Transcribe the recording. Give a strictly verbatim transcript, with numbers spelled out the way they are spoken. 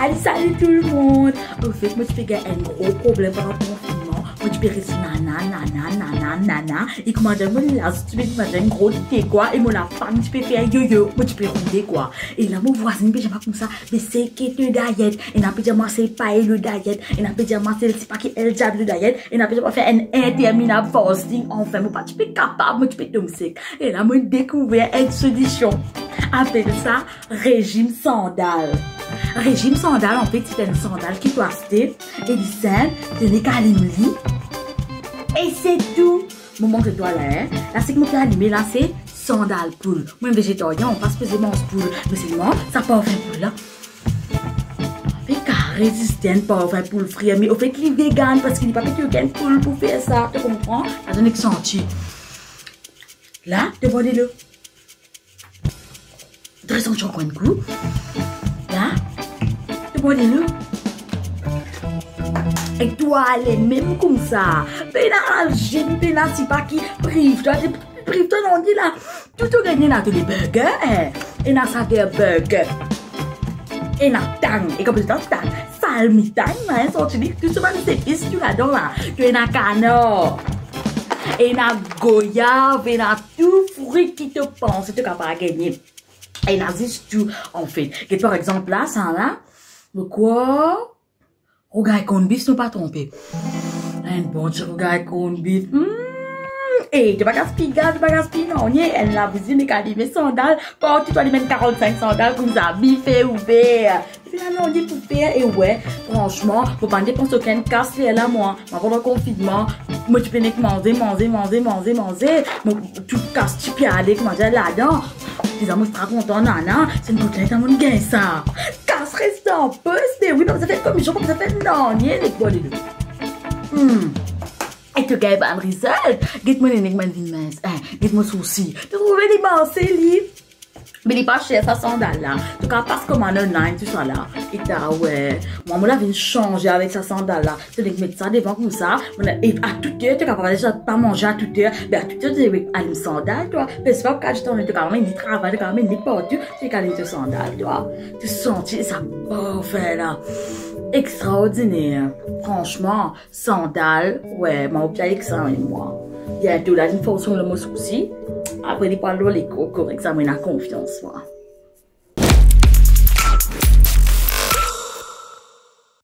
Salut, salut tou lemonn. Anfet, mo ti pe gagn enn gro problem pandan konfinnman. Mo ti pe res nana, nana, nana, nana. E kouma dir, mo laste ti pe manz enn gro de kwa e mo lapam ti pe fer yoyo. Mo ti pe roule kwa. E la, mo vwazinn pe dir mwa koumsa, be seki to dayet. Ena pe dir mwa se pa le dayet. Ena pe dir mwa se sipa ki el diab le dayet. Ena pe dir mwa fer enn interminab fasting. Anfin, mo pa ti pe kapab, mo ti pe tom sek. E la, mo dekouver enn solision. Apel sa rezim sandal. Rezim sandal, anfet, se enn sandal ki to aste, e li sinp, to nek alim li, e se tou. Mo montre twa la, en. La, seki mo pe alime la, se sandal poul. Mwa, vezetarien, mo pa sipoze manz poul, me selman sa parfin poul la, li kapav reziste enn parfin poul frir, me anfet, li vegan, parski li pa pe touy okenn poul pou fer sa, to konpran? Atann, nek santi. La, to bwar delo. Tre santi ankor enn kou. La, to bwar delo. Ek to ale mem koumsa. Pena aljin, pena sipa ki priv twa, priv twa nanye la. Tou to gagn, ena tou le burger, en. Ena saver burger. Ena tang, e kan mo dir tang, salmi tang, en, santi li, tou so bann zepis tou ladan la. To ena kanar, ena goyav, ena tou fri ki to panse to kapav gagne. Ena zis tou, anfet. Get par exanp la, sa la, mo krwar rougay corned beef, si mo pa tronpe. Enn bon ti rougay corned beef. Mm. E, to pa gaspiy gaz, to pa gaspiy nanye, enn labouzin, nek alime sandal, partou to alime enn karannsink sandal koumsa, bife ouver. Epi la, nanye pou fer, e wi, fransman, mo pa depans okenn kas ler la, mwa. Mwa, pandan konfinnman, mo ti pe nek manze, manze, manze, manze, manze. Mo, tou kas ti pe ale, kouma dir, ladan. Deza, mo ti kontan, nana, se enn kout leta mo'nn gagn sa. Kas reste an pos, me wi, pa bizin fer komision, pa bizin fer nanye, nek bwar delo. Hmm. E to gagn bann result. Get mo nene kouma li vinn mins, en. Get mo sousi. To trouve li marse, li. Me li pa ser, sa sandal la. To kapav pas komann online, tousala. E ta, wi. Mwa, mo la vinn sanze avek sa sandal la. To nek met sa devan koumsa, mo la, e a tout er, to kapav dir sa, pa manze a tout er, be a tout er, to alim sandal, twa. Personn pa kapav dir twa, to kapav amenn li travay, to kapav amenn li partou, to kapav alim to sandal, twa. To santi sa parfin la. Extraordiner. Fransman, sandal, wi, mo pe al examen mwa. Biento la, linn fors lor mo sousi. Apre, li pou al lor lekol, korek, sa, mo ena konfians, mwa.